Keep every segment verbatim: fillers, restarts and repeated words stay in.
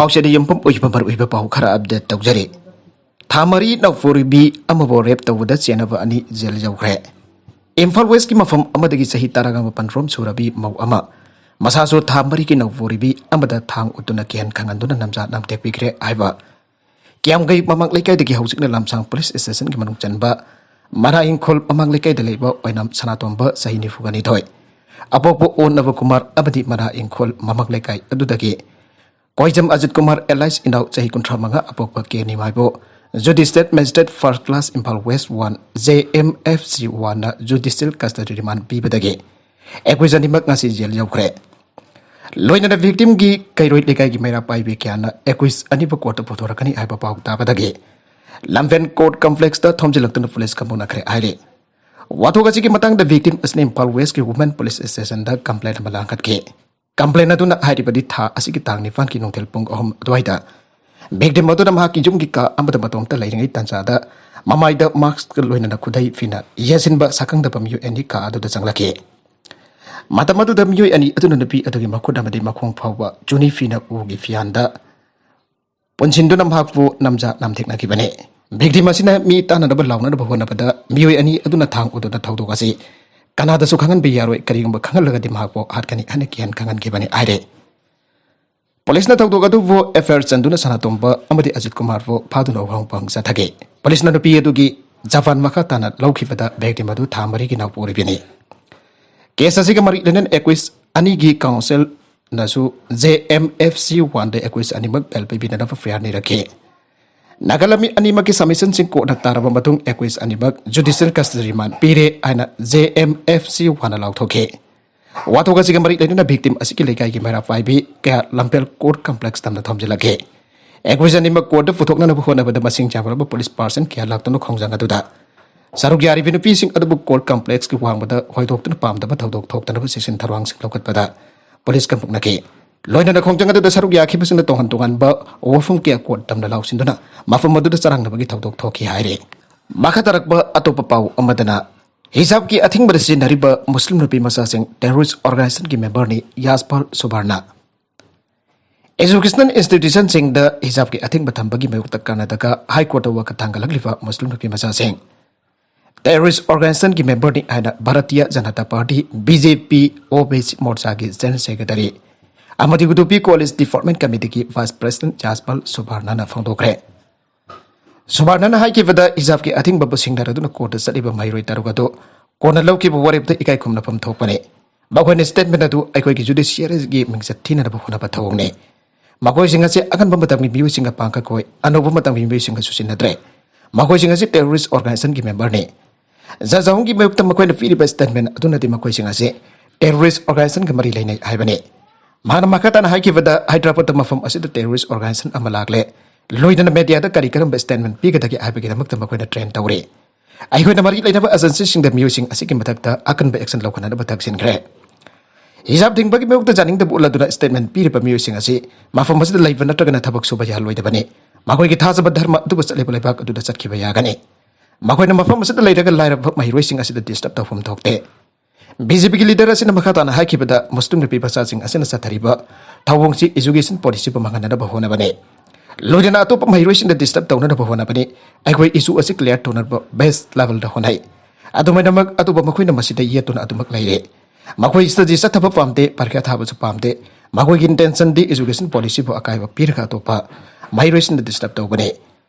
ꯄꯥꯎꯆꯦꯗ ꯌꯨꯝꯐꯝ ꯑꯣꯏꯕ ꯃꯔꯨꯑꯣꯏꯕ ꯄꯥꯎ ꯈꯔ ꯑꯞꯗꯦꯠ ꯇꯧꯖꯔꯤ꯫ ꯊꯥ ꯃꯔꯤ ꯅꯧꯄꯣꯔꯤꯕꯤ ꯑꯃꯕꯨ ꯔꯦꯞ ꯇꯧꯕꯗ ꯆꯦꯟꯅꯕ ꯑꯅꯤ ꯖꯦꯜ ꯌꯧꯈ꯭ꯔꯦ꯫ ꯏꯝꯐꯥꯜ ꯋꯦꯁꯀꯤ ꯃꯐꯝ ꯑꯃꯗꯒꯤ ꯆꯍꯤ ꯇꯔꯥꯒ ꯃꯥꯄꯟ ꯔꯣꯝ ꯁꯨꯔꯕꯤ ꯃꯧ ꯑꯃ, ꯃꯁꯥꯁꯨ ꯊꯥ ꯃꯔꯤꯒꯤ ꯅꯧꯄꯣꯔꯤꯕꯤ ꯑꯃꯗ ꯊꯥꯡ ꯎꯠꯇꯨꯅ ꯀꯤꯍꯟ ꯈꯪꯍꯟꯗꯨꯅ ꯅꯝꯖꯥ ꯅꯝꯊꯦꯛꯄꯤꯈ꯭ꯔꯦ ꯍꯥꯏꯕ ꯀꯤꯌꯥꯝꯒꯩ ꯃꯃꯥꯡ ꯂꯩꯀꯥꯏꯗꯒꯤ ꯍꯧꯖꯤꯛꯅ ꯂꯝꯁꯥꯡ ꯄꯨꯂꯤꯁ ꯁ꯭ꯇꯦꯁꯟꯒꯤ ꯃꯅꯨꯡ ꯆꯟꯕ ꯃꯅꯥ ꯏꯪꯈꯣꯜ ꯃꯃꯥꯡ ꯂꯩꯀꯥꯏꯗ ꯂꯩꯕ ꯑꯣꯏꯅꯥꯝ ꯁꯅꯥꯇꯣꯝꯕ, ꯆꯍꯤ ꯅꯤꯐꯨꯒ ꯅꯤꯊꯣꯏ, ꯑꯄꯣꯛꯄ ꯑꯣꯟꯅꯕ ꯀꯨꯃꯥꯔ ꯑꯃꯗꯤ ꯃꯅꯥ ꯏꯪꯈꯣꯜ ꯃꯃꯥꯡ ꯂꯩꯀꯥꯏ ꯑꯗꯨꯗꯒꯤ ꯀꯣꯏꯖꯝ ꯑꯖꯤꯠ ꯀꯨꯃꯥꯔ alias ꯏꯅꯥꯎ, ꯆꯍꯤ ꯀꯨꯟꯊ꯭ꯔꯥ ꯃꯉꯥ, ꯑꯄꯣꯛꯄ ꯀꯦ ꯅꯤꯃꯥꯏꯕꯨ Judice Magistrate First Class Imphal west one, J M F C ꯋꯥꯟꯅ ꯖꯨꯗꯤꯁꯤꯌꯦꯜ ꯀꯁꯇꯗꯤ ꯔꯤꯃꯥꯟ ꯄꯤꯕꯗꯒꯤ ꯑꯦꯀ꯭ꯌꯨꯖ ꯑꯅꯤꯃꯛ ꯉꯁꯤ ꯖꯦꯜ ꯌꯧꯈ꯭ꯔꯦ꯫ ꯂꯣꯏꯅꯅ ꯚꯤꯛꯇꯤꯝꯒꯤ ꯀꯩꯔꯣꯏ ꯂꯩꯀꯥꯏꯒꯤ ꯃꯩꯔꯥ ꯄꯥꯏꯕꯤ ꯀꯌꯥꯅ ꯑꯦꯀ꯭ꯌꯨꯖ ꯑꯅꯤꯕꯨ ꯀꯣꯔꯠꯇ ꯄꯨꯊꯣꯔꯛꯀꯅꯤ ꯍꯥꯏꯕ ꯄꯥꯎ ꯇꯥꯕꯗꯒꯤ ꯂꯝꯐꯦꯜ ꯀꯣꯔꯠ ꯀꯝꯄ꯭ꯂꯦꯛꯁꯇ ꯊꯣꯝꯖꯤꯜꯂꯛꯇꯨꯅ ꯄꯨꯂꯤꯁ ꯀꯥꯡꯕꯨꯅ ꯈꯔ ꯍꯥꯏꯔꯤ꯫ ꯋꯥꯊꯣꯛ ꯑꯁꯤꯒꯤ ꯃꯇꯥꯡꯗ ꯚꯤꯛꯇꯤꯝ ꯑꯁꯤꯅ ꯏꯝꯐꯥꯜ ꯋꯦꯁꯀꯤ ꯋꯨꯃꯦꯟ ꯄꯨꯂꯤꯁ ꯁ꯭ꯇꯦꯁꯟꯗ ꯀꯝꯄ꯭ꯂꯦꯟ ꯑꯃ ꯂꯥꯡꯈꯠꯈꯤ꯫ ꯀꯝꯄ꯭ꯂꯦꯟ ꯑꯗꯨꯅ ꯍꯥꯏꯔꯤꯕꯗꯤ ꯊꯥ ꯑꯁꯤꯒꯤ ꯇꯥꯡ ꯅꯤꯄꯥꯟꯒꯤ ꯅꯨꯡꯊꯤꯜ ꯄꯨꯡ ꯑꯍꯨꯝ ꯑꯗꯨꯋꯥꯏꯗ ꯚꯤꯛꯇꯤꯝ ꯑꯗꯨꯅ ꯃꯍꯥꯛꯀꯤ ꯌꯨꯝꯒꯤ ꯀꯥ ꯑꯃꯗ ꯃꯇꯣꯝꯇ ꯂꯩꯔꯤꯉꯩ ꯇꯥꯟꯖꯥꯗ ꯃꯃꯥꯏꯗ ꯃꯥꯛꯁꯀ ꯂꯣꯏꯅꯅ ꯈꯨꯗꯩ ꯐꯤꯅ ꯌꯦꯠꯁꯤꯟꯕ ꯁꯛꯈꯪꯗꯕ ꯃꯤꯑꯣꯏ ꯑꯅꯤ ꯀꯥ ꯑꯗꯨꯗ ꯆꯪꯂꯛꯈꯤ꯫ ꯃꯇꯝ ꯑꯗꯨꯗ ꯃꯤꯑꯣꯏ ꯑꯅꯤ ꯑꯗꯨꯅ ꯅꯨꯄꯤ ꯑꯗꯨꯒꯤ ꯃꯈꯨꯠ ꯑꯃꯗꯤ ꯃꯈꯣꯡ ꯐꯥꯎꯕ ꯆꯨꯅꯤ ꯐꯤꯅ ꯎꯒꯤ ꯐꯤꯌꯥꯟꯗ ꯄꯨꯟꯁꯤꯟꯗꯨꯅ ꯃꯍꯥꯛꯄꯨ ꯅꯝꯖꯥ ꯅꯝꯊꯦꯛꯅꯈꯤꯕꯅꯤ꯫ ꯚꯤꯛꯇꯤꯝ ꯑꯁꯤꯅ ꯃꯤ ꯇꯥꯟꯅꯅꯕ ꯂꯥꯎꯅꯅꯕ ꯍꯣꯠꯅꯕꯗ ꯃꯤꯑꯣꯏ ꯑꯅꯤ ꯑꯗꯨꯅ ꯊꯥꯡ ꯎꯗꯨꯅ ꯊꯧꯗꯣꯛ ꯑꯁꯤ ꯀꯅꯥꯗꯁꯨ ꯈꯪꯍꯟꯕ ꯌꯥꯔꯣꯏ, ꯀꯔꯤꯒꯨꯝꯕ ꯈꯪꯍꯜꯂꯒꯗꯤ ꯃꯍꯥꯛꯄꯨ ꯍꯥꯠꯀꯅꯤ ꯍꯥꯏꯅ ꯀꯤꯍꯟ ꯈꯪꯍꯟꯈꯤꯕꯅꯤ ꯍꯥꯏꯔꯦ꯫ ꯄꯨꯂꯤꯁꯅ ꯊꯧꯗꯣꯛ ꯑꯗꯨꯕꯨ ꯑꯦꯐ ꯑꯥꯏ ꯑꯥꯔ ꯆꯟꯗꯨꯅ ꯁꯅꯥꯇꯣꯝꯕ ꯑꯃꯗꯤ ꯑꯖꯤꯠ ꯀꯨꯃꯥꯔꯕꯨ ꯐꯥꯗꯨꯅ ꯎꯍꯪ ꯋꯥꯍꯪ ꯆꯠꯊꯈꯤ꯫ ꯄꯨꯂꯤꯁꯅ ꯅꯨꯄꯤ ꯑꯗꯨꯒꯤ ꯖꯕꯥꯟ ꯃꯈꯥ ꯇꯥꯅ ꯂꯧꯈꯤꯕꯗ ꯚꯤꯛꯇꯤꯝ ꯑꯗꯨ ꯊꯥ ꯃꯔꯤꯒꯤ ꯅꯥꯎꯄ ꯑꯣꯏꯔꯤꯕꯅꯤ꯫ ꯀꯦꯁ ꯑꯁꯤꯒ ꯃꯔꯤ ꯂꯩꯅꯅ ꯑꯦꯀ꯭ꯌꯨꯖ ꯑꯅꯤꯒꯤ ꯀꯥꯎꯟꯁꯤꯜꯅꯁꯨ ꯖꯦ ꯑꯦꯝ ꯑꯦꯐ ꯁꯤ ꯋꯥꯟꯗ ꯑꯦꯀ꯭ꯌꯨꯖ ꯑꯅꯤꯃꯛ ꯕꯦꯜ ꯄꯤꯕꯤꯅꯅꯕ ꯐꯤꯔꯥꯜ ꯅꯤꯔꯛꯈꯤ꯫ ꯅꯥꯒꯥꯂꯦꯟ ꯑꯅꯤꯃꯛꯀꯤ ꯁꯕꯃꯤꯁꯟꯁꯤꯡ ꯀꯣꯔꯠꯅ ꯇꯥꯔꯕ ꯃꯇꯨꯡ ꯑꯦꯀ꯭ꯌꯨꯖ ꯑꯅꯤꯃꯛ ꯖꯨꯗꯤꯁꯤꯌꯦꯜ ꯀꯁꯇꯗꯤ ꯔꯤꯃꯥꯟ ꯄꯤꯔꯦ ꯍꯥꯏꯅ ꯖꯦ ꯑꯦꯝ ꯑꯦꯐ ꯁꯤ ꯋꯥꯟꯅ ꯂꯥꯎꯊꯣꯛꯈꯤ꯫ ꯋꯥꯊꯣꯛ ꯑꯁꯤꯒ ꯃꯔꯤ ꯂꯩꯅꯅ ꯚꯤꯛꯇꯤꯝ ꯑꯁꯤꯒꯤ ꯂꯩꯀꯥꯏꯒꯤ ꯃꯩꯔꯥ ꯄꯥꯏꯕꯤ ꯀꯌꯥ ꯂꯝꯐꯦꯜ ꯀꯣꯔꯠ ꯀꯝꯄ꯭ꯂꯦꯛꯁ ꯇꯝꯅ ꯊꯣꯝꯖꯤꯜꯂꯛꯈꯤ꯫ ꯑꯦꯀ꯭ꯌꯨꯖ ꯑꯅꯤꯃꯛ ꯀꯣꯔꯠꯇ ꯄꯨꯊꯣꯛꯅꯅꯕ ꯍꯣꯠꯅꯕꯗ ꯃꯁꯤꯡ ꯌꯥꯝꯂꯕ ꯄꯨꯂꯤꯁ ꯄꯥꯔꯁꯟ ꯀꯌꯥ ꯂꯥꯛꯇꯨꯅ ꯈꯣꯡꯖꯪ ꯑꯗꯨꯗ ꯁꯔꯨꯛ ꯌꯥꯔꯤꯕ ꯅꯨꯄꯤꯁꯤꯡ ꯑꯗꯨꯕꯨ ꯀꯣꯔꯠ ꯀꯝꯄ꯭ꯂꯦꯛꯁꯀꯤ ꯋꯥꯡꯃꯗ ꯍꯣꯏꯗꯣꯛꯇꯨꯅ ꯄꯥꯝꯗꯕ ꯊꯧꯗꯣꯛ ꯊꯣꯛꯇꯅꯕ ꯆꯦꯛꯁꯤꯟ ꯊꯧꯔꯥꯡꯁꯤꯡ ꯂꯧꯈꯠꯄꯗ ꯄꯨꯂꯤꯁꯀ ꯃꯨꯛꯅꯈꯤ꯫ ꯂꯣꯏꯅꯅ ꯈꯣꯡꯖꯪ ꯑꯗꯨꯗ ꯁꯔꯨꯛ ꯌꯥꯈꯤꯕꯁꯤꯡꯅ ꯇꯣꯉꯥꯟ ꯇꯣꯉꯥꯟꯕ ꯋꯥꯐꯝ ꯀꯌꯥ ꯀꯣꯔꯠ ꯇꯝꯅ ꯂꯥꯎꯁꯤꯟꯗꯨꯅ ꯃꯐꯝ ꯑꯗꯨꯗ ꯆꯔꯥꯡꯅꯕꯒꯤ ꯊꯧꯗꯣꯛ ꯊꯣꯛꯈꯤ ꯍꯥꯏꯔꯤ꯫ ꯃꯈꯥ ꯇꯥꯔꯛꯄ ꯑꯇꯣꯞꯄ ꯄꯥꯎ ꯑꯃꯗꯅ, ꯍꯤꯖꯥꯕꯀꯤ ꯑꯊꯤꯡꯕꯗ ꯁꯤꯖꯤꯟꯅꯔꯤꯕ ꯃꯨꯁꯂꯤꯝ ꯅꯨꯄꯤ ꯃꯆꯥꯁꯤꯡ ꯇꯦꯔꯣꯔꯤꯁ ꯑꯣꯔꯒꯅꯥꯏꯖꯦꯁꯟꯒꯤ ꯃꯦꯝꯕꯔꯅꯤ ꯌꯥꯁꯄꯔ ꯁꯨꯕꯥꯔꯅ꯫ Educational institutionꯁꯤꯡꯗ ꯍꯤꯖꯥꯕꯀꯤ ꯑꯊꯤꯡꯕ ꯊꯝꯕꯒꯤ ꯃꯥꯌꯣꯛꯇ ꯀꯔꯅꯥꯇꯀꯥ ꯍꯥꯏ ꯀꯣꯔꯠꯇ ꯋꯥꯀꯠ ꯊꯥꯡꯒꯠꯂꯛꯂꯤꯕ ꯃꯨꯁꯂꯤꯝ ꯅꯨꯄꯤ ꯃꯆꯥꯁꯤꯡ꯫ ꯇꯦꯔꯣꯔꯤꯁ꯭ꯠ ꯑꯣꯔꯒꯅꯥꯏꯖꯦꯁꯟꯒꯤ ꯃꯦꯝꯕꯔꯅꯤ ꯍꯥꯏꯅ Bharatiya Janata party, B J ꯄꯤ, ꯑꯣ ꯕꯤ ꯁꯤ ꯃꯣꯔꯆꯥꯒꯤ ꯖꯦꯅꯔꯦꯜ ꯁꯦꯀ꯭ꯔꯦꯇꯔꯤ ꯑꯃꯗꯤ Udupi college department ꯀꯃꯤꯇꯤꯒꯤ vice president ꯌꯥꯁꯄꯥꯜ ꯁꯨꯕꯥꯔꯅꯥꯅ ꯐꯣꯡꯗꯣꯛꯈ꯭ꯔꯦ꯫ ꯁꯨꯕꯥꯔꯅꯥꯅ ꯍꯥꯏꯈꯤꯕꯗ, ꯍꯤꯖꯥꯕꯀꯤ ꯑꯊꯤꯡꯕꯕꯨ ꯁꯤꯡꯅꯔꯗꯨꯅ ꯀꯣꯔꯠꯇ ꯆꯠꯂꯤꯕ ꯃꯍꯩꯔꯣꯏ ꯇꯔꯨꯛ ꯑꯗꯨ ꯀꯣꯟꯅ ꯂꯧꯈꯤꯕ ꯋꯥꯔꯦꯞꯇ ꯏꯀꯥꯏ ꯈꯨꯝꯅꯐꯝ ꯊꯣꯛꯄꯅꯤ꯫ ꯃꯈꯣꯏꯅ ꯁ꯭ꯇꯦꯠꯃꯦꯟꯠ ꯑꯗꯨ ꯑꯩꯈꯣꯏꯒꯤ ꯖꯨꯗꯤꯁꯤꯌꯔꯤꯒꯤ ꯃꯤꯡꯆꯠ ꯊꯤꯅꯅꯕ ꯍꯣꯠꯅꯕ ꯊꯧꯑꯣꯡꯅꯤ꯫ ꯃꯈꯣꯏꯁꯤꯡ ꯑꯁꯤ ꯑꯀꯟꯕ ꯃꯇꯝꯒꯤ ꯃꯤꯑꯣꯏꯁꯤꯡꯒ ꯄꯥꯡꯈꯛ ꯑꯣꯏ, ꯑꯅꯧꯕ ꯃꯇꯝꯒꯤ ꯃꯤꯑꯣꯏꯁꯤꯡꯒꯁꯨ ꯆꯨꯁꯤꯟꯅꯗ꯭ꯔꯦ꯫ ꯃꯈꯣꯏꯁꯤꯡ ꯑꯁꯤ ꯇꯦꯔꯣꯔꯤꯁ꯭ꯠ ꯑꯣꯔꯒꯅꯥꯏꯖꯦꯁꯟꯒꯤ ꯃꯦꯝꯕꯔꯅꯤ꯫ ꯖꯖ ꯑꯍꯨꯝꯒꯤ ꯃꯥꯌꯣꯛꯇ ꯃꯈꯣꯏꯅ ꯄꯤꯔꯤꯕ ꯁ꯭ꯇꯦꯠꯃꯦꯟꯠ ꯑꯗꯨꯅꯗꯤ ꯃꯈꯣꯏꯁꯤꯡ ꯑꯁꯤ ꯇꯦꯔꯣꯔꯤꯁ꯭ꯠ ꯑꯣꯔꯒꯅꯥꯏꯖꯦꯁꯟꯒ ꯃꯔꯤ ꯂꯩꯅꯩ ꯍꯥꯏꯕꯅꯤ꯫ ꯃꯍꯥꯛꯅ ꯃꯈꯥ ꯇꯥꯅ ꯍꯥꯏꯈꯤꯕꯗ, ꯍꯥꯏꯗ꯭ꯔꯕꯥꯗꯇ ꯃꯐꯝ ꯑꯁꯤꯗ ꯇꯦꯔꯣꯔꯤꯁ꯭ꯠ ꯑꯣꯔꯒꯅꯥꯏꯖꯦꯁꯟ ꯑꯃ ꯂꯥꯛꯂꯦ, ꯂꯣꯏꯅꯅ ꯃꯦꯗꯤꯌꯥꯗ ꯀꯔꯤ ꯀꯔꯝꯕ ꯁ꯭ꯇꯦꯠꯃꯦꯟꯠ ꯄꯤꯒꯗꯒꯦ ꯍꯥꯏꯕꯒꯤꯗꯃꯛꯇ ꯃꯈꯣꯏꯅ ꯇ꯭ꯔꯦꯟ ꯇꯧꯔꯤ꯫ ꯑꯩꯈꯣꯏꯅ ꯃꯔꯤ ꯂꯩꯅꯕ ꯑꯦꯖꯦꯟꯁꯤꯁꯤꯡꯗ ꯃꯤꯑꯣꯏꯁꯤꯡ ꯑꯁꯤꯒꯤ ꯃꯊꯛꯇ ꯑꯀꯟꯕ ꯑꯦꯛꯁꯟ ꯂꯧꯈꯠꯅꯅꯕ ꯇꯛꯁꯤꯟꯈ꯭ꯔꯦ꯫ ꯍꯤꯖꯥꯕ ꯊꯤꯡꯕꯒꯤ ꯃꯥꯌꯣꯛꯇ ꯌꯥꯅꯤꯡꯗꯕ ꯎꯠꯂꯗꯨꯅ ꯁ꯭ꯇꯦꯠꯃꯦꯟꯠ ꯄꯤꯔꯤꯕ ꯃꯤꯑꯣꯏꯁꯤꯡ ꯑꯁꯤ ꯃꯐꯝ ꯑꯁꯤꯗ ꯂꯩꯕ ꯅꯠꯇ꯭ꯔꯒꯅ ꯊꯕꯛ ꯁꯨꯕ ꯌꯥꯍꯜꯂꯣꯏꯗꯕꯅꯤ꯫ ꯃꯈꯣꯏꯒꯤ ꯊꯥꯖꯕ ꯙꯔꯃ ꯑꯗꯨꯕꯨ ꯆꯠꯂꯤꯕ ꯂꯩꯕꯥꯛ ꯑꯗꯨꯗ ꯆꯠꯈꯤꯕ ꯌꯥꯒꯅꯤ꯫ ꯃꯈꯣꯏꯅ ꯃꯐꯝ ꯑꯁꯤꯗ ꯂꯩꯔꯒ ꯂꯥꯏꯔꯕ ꯃꯍꯩꯔꯣꯏꯁꯤꯡ ꯑꯁꯤꯗ ꯗꯤꯁꯇꯔꯕ ꯇꯧꯐꯝ ꯊꯣꯛꯇꯦ꯫ ꯕꯤ ꯖꯦ ꯄꯤꯒꯤ ꯂꯤꯗꯔ ꯑꯁꯤꯅ ꯃꯈꯥ ꯇꯥꯅ ꯍꯥꯏꯈꯤꯕꯗ, ꯃꯨꯁꯂꯤꯝ ꯅꯨꯄꯤ ꯃꯆꯥꯁꯤꯡ ꯑꯁꯤꯅ ꯆꯠꯊꯔꯤꯕ ꯊꯧꯑꯣꯡꯁꯤ ꯑꯦꯖꯨꯀꯦꯁꯟ ꯄꯣꯂꯤꯁꯤꯕꯨ ꯃꯥꯡꯍꯟꯅꯅꯕ ꯍꯣꯠꯅꯕꯅꯤ꯫ ꯂꯣꯏꯅꯅ ꯑꯇꯣꯞꯄ ꯃꯍꯩꯔꯣꯏꯁꯤꯡꯗ ꯗꯤꯁꯇꯔꯕ ꯇꯧꯅꯅꯕ ꯍꯣꯠꯅꯕꯅꯤ꯫ ꯑꯩꯈꯣꯏ ꯏꯁꯨ ꯑꯁꯤ ꯀ꯭ꯂꯤꯌꯥꯔ ꯇꯧꯅꯕ ꯕꯦꯁ ꯂꯦꯚꯦꯜꯗ ꯍꯣꯠꯅꯩ꯫ ꯑꯗꯨꯃꯥꯏꯅꯃꯛ ꯑꯇꯣꯞꯄ ꯃꯈꯣꯏꯅ ꯃꯁꯤꯗ ꯌꯦꯠꯇꯨꯅ ꯑꯗꯨꯃꯛ ꯂꯩꯔꯦ꯫ ꯃꯈꯣꯏ ꯁ꯭ꯇꯗꯤ ꯆꯠꯊꯕ ꯄꯥꯝꯗꯦ, ꯄꯔꯤꯈ꯭ꯌꯥ ꯊꯥꯕꯁꯨ ꯄꯥꯝꯗꯦ꯫ ꯃꯈꯣꯏꯒꯤ ꯏꯟꯇꯦꯟꯁꯟꯗꯤ ꯑꯦꯖꯨꯀꯦꯁꯟ ꯄꯣꯂꯤꯁꯤꯕꯨ ꯑꯀꯥꯏꯕ ꯄꯤꯔꯒ ꯑꯇꯣꯞꯄ ꯃꯍꯩꯔꯣꯏꯁꯤꯡꯗ ꯗꯤꯁꯇꯔꯕ ꯇꯧꯕꯅꯤ꯫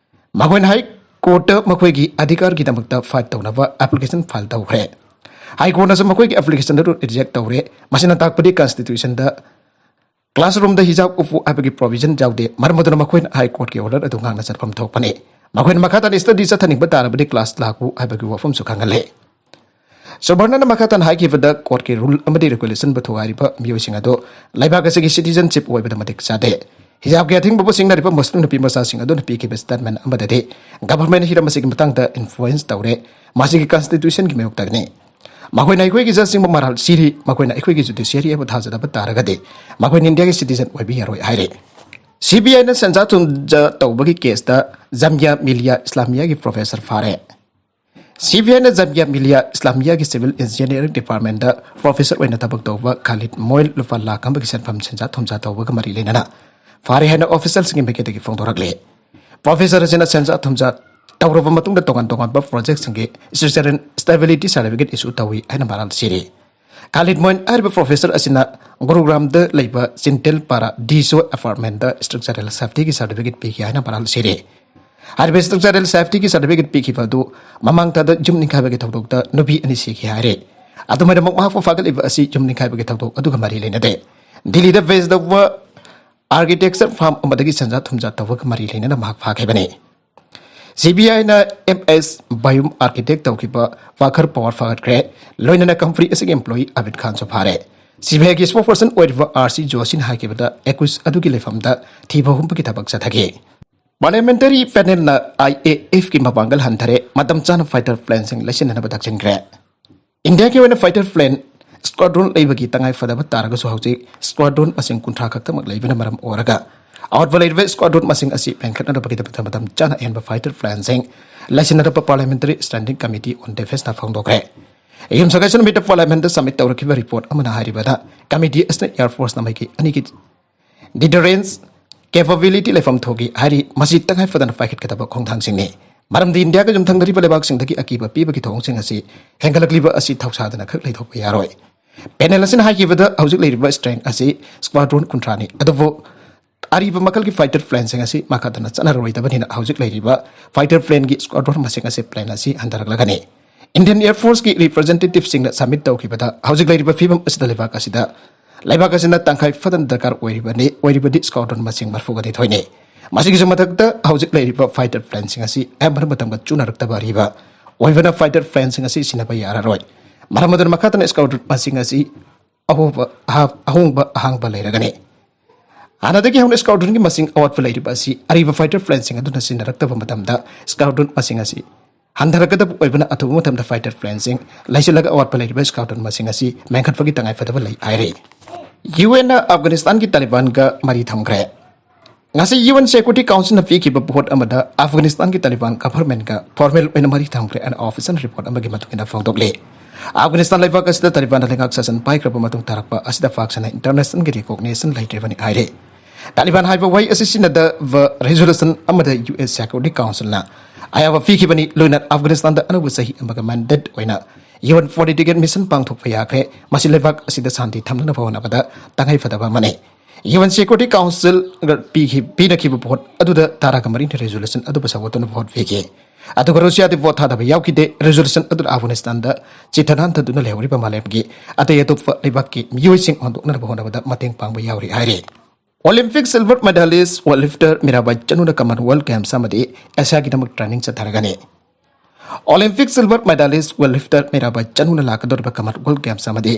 ꯃꯈꯣꯏꯅ ꯍꯥꯏ ꯀꯣꯔꯠꯇ ꯃꯈꯣꯏꯒꯤ ꯑꯙꯤꯀꯥꯔꯒꯤꯗꯃꯛꯇ ꯐꯥꯏꯠ ꯇꯧꯅꯕ ꯑꯦꯄ꯭ꯂꯤꯀꯦꯁꯟ ꯐꯥꯏꯜ ꯇꯧꯈ꯭ꯔꯦ꯫ ꯍꯥꯏ ꯀꯣꯔꯠꯅꯁꯨ ꯃꯈꯣꯏꯒꯤ ꯑꯦꯄ꯭ꯂꯤꯀꯦꯁꯟ ꯑꯗꯨ ꯔꯤꯖꯦꯛ ꯇꯧꯔꯦ꯫ ꯃꯁꯤꯅ ꯇꯥꯛꯄꯗꯤ ꯀꯟꯁꯇꯤꯇ꯭ꯌꯨꯁꯟꯗ ꯀ꯭ꯂꯥꯁꯔꯨꯝꯗ ꯍꯤꯖꯥꯕ ꯎꯞꯄꯨ ꯍꯥꯏꯕꯒꯤ ꯄ꯭ꯔꯣꯚꯤꯖꯟ ꯌꯥꯎꯗꯦ꯫ ꯃꯔꯝ ꯑꯗꯨꯅ ꯃꯈꯣꯏꯅ ꯍꯥꯏ ꯀꯣꯔꯠꯀꯤ ꯑꯣꯔꯗꯔ ꯑꯗꯨ ꯉꯥꯛꯅ ꯆꯠꯐꯝ ꯊꯣꯛꯄꯅꯤ꯫ ꯃꯈꯣꯏꯅ ꯃꯈꯥ ꯇꯥꯅ ꯁ꯭ꯇꯗꯤ ꯆꯠꯊꯅꯤꯡꯕ ꯇꯥꯔꯕꯗꯤ ꯀ꯭ꯂꯥꯁ ꯂꯥꯛꯎ ꯍꯥꯏꯕꯒꯤ ꯋꯥꯐꯝꯁꯨ ꯈꯪꯍꯜꯂꯤ꯫ ꯁꯨꯕꯔꯅꯅ ꯃꯈꯥ ꯇꯥꯅ ꯍꯥꯏꯈꯤꯕꯗ, ꯀꯣꯔꯠꯀꯤ ꯔꯨꯜ ꯑꯃꯗꯤ ꯔꯤꯒꯨꯂꯦꯁꯟꯕꯨ ꯊꯨꯒꯥꯏꯔꯤꯕ ꯃꯤꯑꯣꯏꯁꯤꯡ ꯑꯗꯨ ꯂꯩꯕꯥꯛ ꯑꯁꯤꯒꯤ ꯁꯤꯇꯤꯖꯟꯁꯤꯞ ꯑꯣꯏꯕꯗ ꯃꯇꯤꯛ ꯆꯥꯗꯦ꯫ ꯍꯤꯖꯥꯕꯀꯤ ꯑꯊꯤꯡꯕꯕꯨ ꯁꯤꯡꯅꯔꯤꯕ ꯃꯨꯁꯂꯤꯝ ꯅꯨꯄꯤ ꯃꯆꯥꯁꯤꯡ ꯑꯗꯨꯅ ꯄꯤꯈꯤꯕ ꯁ꯭ꯇꯦꯠꯃꯦꯟꯠ ꯑꯃꯗꯗꯤ ꯒꯚꯔꯟꯃꯦꯟꯠꯅ ꯍꯤꯔꯝ ꯑꯁꯤꯒꯤ ꯃꯇꯥꯡꯗ ꯏꯟꯐ꯭ꯂꯨꯌꯦꯟꯁ ꯇꯧꯔꯦ, ꯃꯁꯤꯒꯤ ꯀꯟꯁꯇꯤꯇ꯭ꯌꯨꯁꯟꯒꯤ ꯃꯥꯌꯣꯛꯇꯅꯤ꯫ ꯃꯈꯣꯏꯅ ꯑꯩꯈꯣꯏꯒꯤ ꯖꯖꯁꯤꯡꯕꯨ ꯃꯔꯥꯜ ꯁꯤꯔꯤ, ꯃꯈꯣꯏꯅ ꯑꯩꯈꯣꯏꯒꯤ ꯖꯨꯗꯤꯁꯤꯌꯔꯤ ꯑꯃ ꯊꯥꯖꯗꯕ ꯇꯥꯔꯒꯗꯤ ꯃꯈꯣꯏꯅ ꯏꯟꯗꯤꯌꯥꯒꯤ ꯁꯤꯇꯤꯖꯟ ꯑꯣꯏꯕ ꯌꯥꯔꯣꯏ ꯍꯥꯏꯔꯤ꯫ ꯁꯤ ꯕꯤ ꯑꯥꯏꯅ ꯁꯦꯟꯖꯥ ꯊꯨꯝꯖꯥ ꯇꯧꯕꯒꯤ ꯀꯦꯁꯇ ꯖꯥꯃꯤꯌꯥ ꯃꯤꯂꯤꯌꯥ ꯏꯁꯂꯥꯃꯤꯌꯥꯒꯤ ꯄ꯭ꯔꯣꯐꯦꯁꯔ ꯐꯥꯔꯦ꯫ ꯁꯤ ꯕꯤ ꯑꯥꯏꯅ ꯖꯥꯃꯤꯌꯥ ꯃꯤꯂꯤꯌꯥ ꯏꯁꯂꯥꯃꯤꯌꯥꯒꯤ ꯁꯤꯚꯤꯜ ꯏꯟꯖꯤꯅꯤꯌꯥꯔꯤꯡ ꯗꯤꯄꯥꯔꯠꯃꯦꯟꯠꯇ ꯄ꯭ꯔꯣꯐꯦꯁꯔ ꯑꯣꯏꯅ ꯊꯕꯛ ꯇꯧꯕ ꯈꯥꯂꯤꯗ ꯃꯣꯏꯜ ꯂꯨꯄꯥ ꯂꯥꯈ ꯑꯃꯒꯤ ꯁꯦꯟꯐꯝ ꯁꯦꯟꯖꯥ ꯊꯨꯝꯖꯥ ꯇꯧꯕꯒ ꯃꯔꯤ ꯂꯩꯅꯅ ꯐꯥꯔꯦ ꯍꯥꯏꯅ ꯑꯣꯐꯤꯁꯤꯌꯦꯜꯁꯤꯡꯒꯤ ꯃꯥꯏꯀꯩꯗꯒꯤ ꯐꯣꯡꯗꯣꯔꯛꯂꯤ꯫ ꯄ꯭ꯔꯣꯐꯦꯁꯔ ꯑꯁꯤꯅ ꯁꯦꯟꯖꯥ ꯊꯨꯝꯖꯥ ꯇꯧꯔꯕ ꯃꯇꯨꯡꯗ ꯇꯣꯉꯥꯟ ꯇꯣꯉꯥꯟꯕ ꯄ꯭ꯔꯣꯖꯦꯛꯁꯤꯡꯒꯤ structural stability certificate issue ꯇꯧꯏ ꯍꯥꯏꯅ ꯃꯔꯥꯜ ꯁꯤꯔꯤ꯫ ꯈꯥꯂꯤꯗ ꯃꯣꯏꯟ ꯍꯥꯏꯔꯤꯕ ꯄ꯭ꯔꯣꯐꯦꯁꯔ ꯑꯁꯤꯅ ꯒꯨꯔꯨꯒ꯭ꯔꯥꯝꯗ ꯂꯩꯕ ꯆꯤꯟꯇꯦꯜ ꯄꯥꯔꯥ ꯗꯤꯁꯣ ꯑꯦꯄꯥꯔꯠꯃꯦꯟꯗ structural safetyꯒꯤ certificate ꯄꯤꯈꯤ ꯍꯥꯏꯅ ꯃꯔꯥꯜ ꯁꯤꯔꯤ꯫ ꯍꯥꯏꯔꯤꯕ structural safetyꯒꯤ certificate ꯄꯤꯈꯤꯕ ꯑꯗꯨ ꯃꯃꯥꯡ ꯊꯥꯗ ꯌꯨꯝ ꯅꯤꯡꯈꯥꯏꯕꯒꯤ ꯊꯧꯗꯣꯛꯇ ꯅꯨꯄꯤ ꯑꯅꯤ ꯁꯤꯈꯤ ꯍꯥꯏꯔꯤ꯫ ꯑꯗꯨꯃꯥꯏꯅꯃꯛ ꯃꯍꯥꯛꯄꯨ ꯐꯥꯒꯠꯂꯤꯕ ꯑꯁꯤ ꯌꯨꯝ ꯅꯤꯡꯈꯥꯏꯕꯒꯤ ꯊꯧꯗꯣꯛ ꯑꯗꯨꯒ ꯃꯔꯤ ꯂꯩꯅꯗꯦ꯫ ꯗꯤꯜꯂꯤꯗ based ꯇꯧꯕ architecture firm ꯑꯃꯗꯒꯤ ꯁꯦꯟꯖꯥ ꯊꯨꯝꯖꯥ ꯇꯧꯕꯒ ꯃꯔꯤ ꯂꯩꯅꯅ ꯃꯍꯥꯛ ꯐꯥꯈꯤꯕꯅꯤ꯫ ꯁꯤꯕꯤꯑꯥꯏꯅ ꯑꯦꯝ ꯑꯦꯁ ꯕꯌꯨꯝ architect ꯇꯧꯈꯤꯕ ꯋꯥꯈꯔ ꯄꯋꯥꯔ ꯐꯥꯒꯠꯈ꯭ꯔꯦ꯫ ꯂꯣꯏꯅꯅ ꯀꯝꯄꯅꯤ ꯑꯁꯤꯒꯤ employee ꯑꯕꯤꯗ ꯈꯥꯟꯁꯨ ꯐꯥꯔꯦ꯫ ꯁꯤꯕꯤꯑꯥꯏꯒꯤ spokesperson ꯑꯣꯏꯔꯤꯕ ꯑꯥꯔ ꯁꯤ ꯖꯣꯁꯤꯅ ꯍꯥꯏꯈꯤꯕꯗ accused ꯑꯗꯨꯒꯤ ꯂꯩꯐꯝꯗ ꯊꯤꯕ ꯍꯨꯝꯕꯒꯤ ꯊꯕꯛ ꯆꯠꯊꯈꯤ꯫ Parliamentary panelꯅ ꯑꯥꯏ ꯑꯦ ꯑꯦꯐꯀꯤ ꯃꯄꯥꯡꯒꯜ ꯍꯟꯊꯔꯦ, ꯃꯇꯝ ꯆꯥꯅ fighter planeꯁꯤꯡ ꯂꯩꯁꯤꯟꯅꯅꯕ ꯊꯛꯆꯤꯟꯈ꯭ꯔꯦ꯫ ꯏꯟꯗꯤꯌꯥꯒꯤ ꯑꯣꯏꯅ fighter plane squadron ꯂꯩꯕꯒꯤ ꯇꯉꯥꯏ ꯐꯗꯕ ꯇꯥꯔꯒꯁꯨ ꯍꯧꯖꯤꯛ squadron ꯃꯁꯤꯡ ꯀꯨꯟꯊ꯭ꯔꯥ ꯈꯛꯇꯃꯛ ꯂꯩꯕꯅ ꯃꯔꯝ ꯑꯣꯏꯔꯒ ꯑꯋꯥꯠꯄ ꯂꯩꯔꯤꯕ squadron ꯃꯁꯤꯡ ꯑꯁꯤ ꯃꯦꯟꯈꯠꯅꯅꯕꯒꯤꯗꯃꯛꯇ ꯃꯇꯝ ꯆꯥꯅ ꯑꯍꯦꯟꯕ fighter planeꯁꯤꯡ ꯂꯩꯁꯤꯟꯅꯅꯕ Parliamentary Standing Committee on Defenceꯅ ꯐꯣꯡꯗꯣꯛꯈ꯭ꯔꯦ꯫ ꯌꯨꯝꯁꯀꯩꯁ ꯅꯨꯃꯤꯠꯇ Parliamentꯇ submit ꯇꯧꯔꯛꯈꯤꯕ report ꯑꯃꯅ ꯍꯥꯏꯔꯤꯕꯗ committee ꯑꯁꯤꯅ air force ꯅ ꯃꯥꯏꯀꯩ ꯑꯅꯤꯒꯤ deterrence capability ꯂꯩꯐꯝ ꯊꯣꯛꯏ ꯍꯥꯏꯔꯤ꯫ ꯃꯁꯤ ꯇꯉꯥꯏ ꯐꯗꯅ ꯄꯥꯏꯈꯠꯀꯗꯕ ꯈꯣꯡꯊꯥꯡꯁꯤꯡꯅꯤ꯫ ꯃꯔꯝꯗꯤ ꯏꯟꯗꯤꯌꯥꯒ ꯌꯨꯝꯊꯪꯅꯔꯤꯕ ꯂꯩꯕꯥꯛꯁꯤꯡꯗꯒꯤ ꯑꯀꯤꯕ ꯄꯤꯕꯒꯤ ꯊꯧꯑꯣꯡꯁꯤꯡ ꯑꯁꯤ ꯍꯦꯟꯒꯠꯂꯛꯂꯤꯕ ꯑꯁꯤ ꯊꯧꯁꯥꯗꯅ ꯈꯛ ꯂꯩꯊꯣꯛꯄ ꯌꯥꯔꯣꯏ꯫ Panel ꯑꯁꯤꯅ ꯍꯥꯏꯈꯤꯕꯗ ꯍꯧꯖꯤꯛ ꯂꯩꯔꯤꯕ strength ꯑꯁꯤ squadron ꯀꯨꯟꯊ꯭ꯔꯥꯅꯤ, ꯑꯗꯨꯕꯨ ꯑꯔꯤꯕ ꯃꯈꯜꯒꯤ fighter planeꯁꯤꯡ ꯑꯁꯤ ꯃꯈꯥ ꯇꯥꯅ ꯆꯠꯅꯔꯔꯣꯏꯗꯕꯅꯤꯅ ꯍꯧꯖꯤꯛ ꯂꯩꯔꯤꯕ fighter planeꯒꯤ squadron ꯃꯁꯤꯡ ꯑꯁꯤ plane ꯑꯁꯤ ꯍꯟꯊꯔꯛꯂꯒꯅꯤ꯫ Indian Air Forceꯀꯤ representativeꯁꯤꯡꯅ submit ꯇꯧꯈꯤꯕꯗ ꯍꯧꯖꯤꯛ ꯂꯩꯔꯤꯕ ꯐꯤꯕꯝ ꯑꯁꯤꯗ ꯂꯩꯕꯥꯛ ꯑꯁꯤꯗ, ꯂꯩꯕꯥꯛ ꯑꯁꯤꯅ ꯇꯪꯈꯥꯏ ꯐꯗꯅ ꯗꯔꯀꯥꯔ ꯑꯣꯏꯔꯤꯕꯅꯤ, ꯑꯣꯏꯔꯤꯕꯗꯤ squadron ꯃꯁꯤꯡ ꯃꯔꯤꯐꯨꯒ ꯅꯤꯊꯣꯏꯅꯤ꯫ ꯃꯁꯤꯒꯤꯁꯨ ꯃꯊꯛꯇ ꯍꯧꯖꯤꯛ ꯂꯩꯔꯤꯕ fighter planeꯁꯤꯡ ꯑꯁꯤ ꯑꯌꯥꯝꯕꯅ ꯃꯇꯝꯒ ꯆꯨꯅꯔꯛꯇꯕ ꯑꯔꯤꯕ ꯑꯣꯏꯕꯅ fighter planeꯁꯤꯡ ꯑꯁꯤ ꯁꯤꯖꯤꯟꯅꯕ ꯌꯥꯔꯔꯣꯏ꯫ ꯃꯔꯝ ꯑꯗꯨꯅ ꯃꯈꯥ ꯇꯥꯅ squadron ꯃꯁꯤꯡ ꯑꯁꯤ ꯑꯍꯣꯕ-, ꯑꯍ-, ꯑꯍꯣꯡꯕ ꯑꯍꯥꯡꯕ ꯂꯩꯔꯒꯅꯤ꯫ ꯍꯥꯟꯅꯗꯒꯤ ꯍꯧꯅ squadronꯒꯤ ꯃꯁꯤꯡ ꯑꯋꯥꯠꯄ ꯂꯩꯔꯤꯕ ꯑꯁꯤ ꯑꯔꯤꯕ fighter planeꯁꯤꯡ ꯑꯗꯨꯅ ꯁꯤꯖꯤꯟꯅꯔꯛꯇꯕ ꯃꯇꯝꯗ squadron ꯃꯁꯤꯡ ꯑꯁꯤ ꯍꯟꯊꯔꯛꯀꯗꯕ ꯑꯣꯏꯕꯅ ꯑꯊꯨꯕ ꯃꯇꯝꯗ fighter planeꯁꯤꯡ ꯂꯩꯁꯤꯜꯂꯒ ꯑꯋꯥꯠꯄ ꯂꯩꯔꯤꯕ squadron ꯃꯁꯤꯡ ꯑꯁꯤ ꯃꯦꯟꯈꯠꯄꯒꯤ ꯇꯉꯥꯏꯐꯗꯕ ꯂꯩ ꯍꯥꯏꯔꯤ꯫ ꯌꯨ ꯑꯦꯟꯅ ꯑꯐꯒꯥꯅꯤꯁꯇꯥꯟꯒꯤ ꯇꯥꯂꯤꯕꯥꯟꯒ ꯃꯔꯤ ꯊꯝꯈ꯭ꯔꯦ꯫ ꯉꯁꯤ ꯌꯨ ꯑꯦꯟ Security Councilꯅ ꯄꯤꯈꯤꯕ ꯚꯣꯠ ꯑꯃꯗ ꯑꯐꯒꯥꯅꯤꯁꯇꯥꯟꯒꯤ ꯇꯥꯂꯤꯕꯥꯟ governmentꯒ formal ꯑꯣꯏꯅ ꯃꯔꯤ ꯊꯝꯈ꯭ꯔꯦ ꯍꯥꯏꯅ official report ꯑꯃꯒꯤ ꯃꯇꯨꯡ ꯏꯟꯅ ꯐꯣꯡꯗꯣꯛꯂꯤ꯫ ꯑꯐꯒꯥꯅꯤꯁꯇꯥꯟ ꯂꯩꯕꯥꯛ ꯑꯁꯤꯗ ꯇꯥꯂꯤꯕꯥꯟꯅ ꯂꯩꯉꯥꯛ ꯁꯥꯁꯟ ꯄꯥꯏꯈ꯭ꯔꯕ ꯃꯇꯨꯡ ꯇꯥꯔꯛꯄ ꯑꯁꯤꯗ ꯄꯥꯛ ꯁꯟꯅ internationalꯒꯤ recognition ꯂꯩꯇ꯭ꯔꯤꯕꯅꯤ ꯍꯥꯏꯔꯤ꯫ ꯇꯥꯂꯤꯕꯥꯟ ꯍꯥꯏꯕ ꯋꯥꯍꯩ ꯑꯁꯤ ꯁꯤꯖꯤꯟꯅꯗꯕ ꯔꯤꯖꯣꯂꯨꯁꯟ ꯑꯃꯗ ꯌꯨ ꯑꯦꯁ ꯁꯦꯀ꯭ꯌꯨꯔꯤꯇꯤ ꯀꯥꯎꯟꯁꯤꯜꯅ ꯑꯌꯥꯕ ꯄꯤꯈꯤꯕꯅꯤ꯫ ꯂꯣꯏꯅ ꯑꯐꯒꯥꯅꯤꯁꯇꯥꯟꯗ ꯑꯅꯧꯕ ꯆꯍꯤ ꯑꯃꯒ ꯃꯦꯟꯗꯦꯠ ꯑꯣꯏꯅ U N forty ticket mission ꯄꯥꯡꯊꯣꯛꯄ ꯌꯥꯈ꯭ꯔꯦ꯫ ꯃꯁꯤ ꯂꯩꯕꯥꯛ ꯑꯁꯤꯗ ꯁꯥꯟꯇꯤ ꯊꯝꯅꯅꯕ ꯍꯣꯠꯅꯕꯗ ꯇꯉꯥꯏ ꯐꯗꯕ ꯑꯃꯅꯤ꯫ ꯌꯨ ꯑꯦꯟ ꯁꯦꯀ꯭ꯌꯨꯔꯤꯇꯤ ꯀꯥꯎꯟꯁꯤꯜꯒ ꯄꯤꯈꯤ-, ꯄꯤꯅꯈꯤꯕ ꯚꯣꯠ ꯑꯗꯨꯗ ꯇꯔꯥꯒ ꯃꯔꯤꯅ ꯔꯤꯖꯣꯂꯨꯁꯟ ꯑꯗꯨꯕꯨ ꯁꯧꯒꯠꯇꯨꯅ ꯚꯣꯠ ꯄꯤꯈꯤ꯫ ꯑꯗꯨꯒ ꯔꯨꯁꯤꯌꯥꯗꯤ ꯚꯣꯠ ꯊꯥꯗꯕ ꯌꯥꯎꯈꯤꯗꯦ꯫ ꯔꯤꯖꯣꯂꯨꯁꯟ ꯑꯗꯨꯅ ꯑꯐꯒꯥꯅꯤꯁꯇꯥꯟꯗ ꯆꯤꯊ ꯅꯥꯟꯊꯗꯨꯅ ꯂꯩꯍꯧꯔꯤꯕ ꯃꯥꯂꯦꯝꯒꯤ ꯑꯇꯩ ꯑꯇꯣꯞꯄ ꯂꯩꯕꯥꯛꯀꯤ ꯃꯤꯑꯣꯏꯁꯤꯡ ꯍꯣꯟꯗꯣꯛꯅꯅꯕ ꯍꯣꯠꯅꯕꯗ ꯃꯇꯦꯡ ꯄꯥꯡꯕ ꯌꯥꯎꯔꯤ ꯍꯥꯏꯔꯤ꯫ Olympic silver medalist weight lifter Mirabai ꯆꯅꯨꯅ ꯀꯃꯟꯋꯦꯜꯊ ꯒꯦꯝꯁ ꯑꯃꯗꯤ ꯑꯦꯁꯤꯌꯥꯒꯤꯗꯃꯛ ꯇ꯭ꯔꯦꯅꯤꯡ ꯆꯠꯊꯔꯒꯅꯤ꯫ Olympic silver medalist weight lifter Mirabai ꯆꯅꯨꯅ ꯂꯥꯛꯀꯗꯧꯔꯤꯕ ꯀꯃꯟꯋꯦꯜꯊ ꯒꯦꯝꯁ ꯑꯃꯗꯤ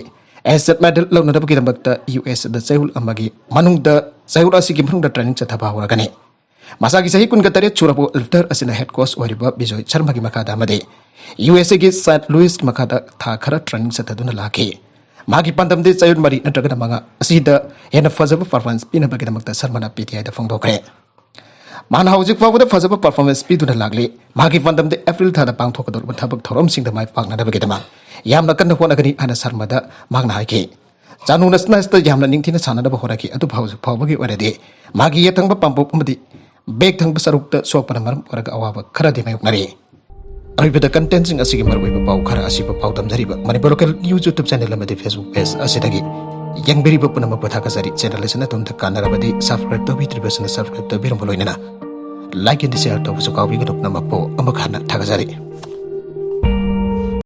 ꯑꯦꯁꯤꯌꯥꯟ ꯃꯦꯗꯜ ꯂꯧꯅꯅꯕꯒꯤꯗꯃꯛꯇ ꯌꯨ ꯑꯦꯁ ꯑꯦꯗ ꯆꯌꯣꯜ ꯑꯃꯒꯤ ꯃꯅꯨꯡꯗ, ꯆꯌꯣꯜ ꯑꯁꯤꯒꯤ ꯃꯅꯨꯡꯗ ꯇ꯭ꯔꯦꯅꯤꯡ ꯆꯠꯊꯕ ꯍꯧꯔꯒꯅꯤ꯫ ꯃꯁꯥꯒꯤ ꯆꯍꯤ ꯀꯨꯟꯒ ꯇꯔꯦꯠ ꯁꯨꯔꯕ ꯋꯦꯠ ꯂꯤꯐꯇꯔ ꯑꯁꯤꯅ ꯍꯦꯗ ꯀꯣꯆ ꯑꯣꯏꯔꯤꯕ ꯕꯤꯖꯣꯏ ꯁꯔꯃꯒꯤ ꯃꯈꯥꯗ ꯑꯃꯗꯤ ꯌꯨ ꯑꯦꯁ ꯑꯦꯒꯤ ꯁꯦꯟꯠ ꯂꯨꯏꯁꯀꯤ ꯃꯈꯥꯗ ꯊꯥ ꯈꯔ ꯇ꯭ꯔꯦꯅꯤꯡ ꯆꯠꯊꯗꯨꯅ ꯂꯥꯛꯈꯤ꯫ ꯃꯥꯒꯤ ꯄꯥꯟꯗꯝꯗꯤ ꯆꯌꯣꯜ ꯃꯔꯤ ꯅꯠꯇ꯭ꯔꯒꯅ ꯃꯉꯥ ꯑꯁꯤꯗ ꯍꯦꯟꯅ ꯐꯖꯕ ꯄꯔꯐꯣꯔꯃꯦꯟꯁ ꯄꯤꯅꯕꯒꯤꯗꯃꯛꯇ ꯁꯔꯃꯅ ꯄꯤ ꯇꯤ ꯑꯥꯏꯗ ꯐꯣꯡꯗꯣꯛꯈ꯭ꯔꯦ꯫ ꯃꯥꯅ ꯍꯧꯖꯤꯛ ꯐꯥꯎꯕꯗ ꯐꯖꯕ ꯄꯔꯐꯣꯔꯃꯦꯟꯁ ꯄꯤꯗꯨꯅ ꯂꯥꯛꯂꯤ꯫ ꯃꯥꯒꯤ ꯄꯥꯟꯗꯝꯗꯤ ꯑꯦꯄ꯭ꯔꯤꯜ ꯊꯥꯗ ꯄꯥꯡꯊꯣꯛꯀꯗꯧꯔꯤꯕ ꯊꯕꯛ ꯊꯧꯔꯝꯁꯤꯡꯗ ꯃꯥꯏ ꯄꯥꯛꯅꯅꯕꯒꯤꯗꯃꯛ ꯌꯥꯝꯅ ꯀꯟꯅ ꯍꯣꯠꯅꯒꯅꯤ ꯍꯥꯏꯅ ꯁꯔꯃꯗ ꯃꯍꯥꯛꯅ ꯍꯥꯏꯈꯤ꯫ ꯆꯥꯅꯨꯅ ꯁ꯭ꯅꯦꯁꯇ ꯌꯥꯝꯅ ꯅꯤꯡꯊꯤꯅ ꯁꯥꯟꯅꯅꯕ ꯍꯣꯠꯅꯈꯤ, ꯑꯗꯨꯕꯨ ꯍꯧꯖꯤꯛ ꯐꯥꯎꯕꯒꯤ ꯑꯣꯏꯅꯗꯤ ꯃꯥꯒꯤ ꯌꯦꯠ ꯊꯪꯕ ꯄꯥꯝꯕꯣꯝ ꯑꯃꯗꯤ ꯕꯦꯛ ꯊꯪꯕ ꯁꯔꯨꯛꯇ ꯁꯣꯛꯄꯅ ꯃꯔꯝ ꯑꯣꯏꯔꯒ ꯑꯋꯥꯕ ꯈꯔꯗꯤ ꯃꯥꯌꯣꯛꯅꯔꯤ꯫ ꯑꯔꯣꯏꯕꯗ ꯀꯟꯇꯦꯟꯁꯤꯡ ꯑꯁꯤꯒꯤ ꯃꯔꯨꯑꯣꯏꯕ ꯄꯥꯎ ꯈꯔ ꯑꯁꯤꯕꯨ ꯄꯥꯎꯗꯝꯖꯔꯤꯕ Manipur local news YouTube channel ꯑꯃꯗꯤ ꯐꯦꯁꯕꯨꯛ ꯄꯦꯖ ꯑꯁꯤꯗꯒꯤ ꯌꯦꯡꯕꯤꯔꯤꯕ ꯄꯨꯝꯅꯃꯛꯄꯨ ꯊꯥꯒꯠꯆꯔꯤ꯫ ꯆꯦꯅꯦꯜ ꯑꯁꯤꯅ ꯑꯗꯣꯝꯗ ꯀꯥꯟꯅꯔꯕꯗꯤ ꯁꯕꯁꯀ꯭ꯔꯥꯏꯕ ꯇꯧꯕꯤꯗ꯭ꯔꯤꯕꯁꯤꯡꯅ ꯁꯕꯁꯀ꯭ꯔꯥꯏꯕ ꯇꯧꯕꯤꯔꯝꯕ ꯂꯣꯏꯅꯅ ꯂꯥꯏꯛ ꯑꯦꯟꯗ ꯁꯤꯌꯥꯔ ꯇꯧꯕꯁꯨ ꯀꯥꯎꯕꯤꯒꯅꯨ꯫ ꯄꯨꯝꯅꯃꯛꯄꯨ ꯑꯃꯨꯛ ꯍꯟꯅ ꯊꯥꯒꯠꯆꯔꯤ꯫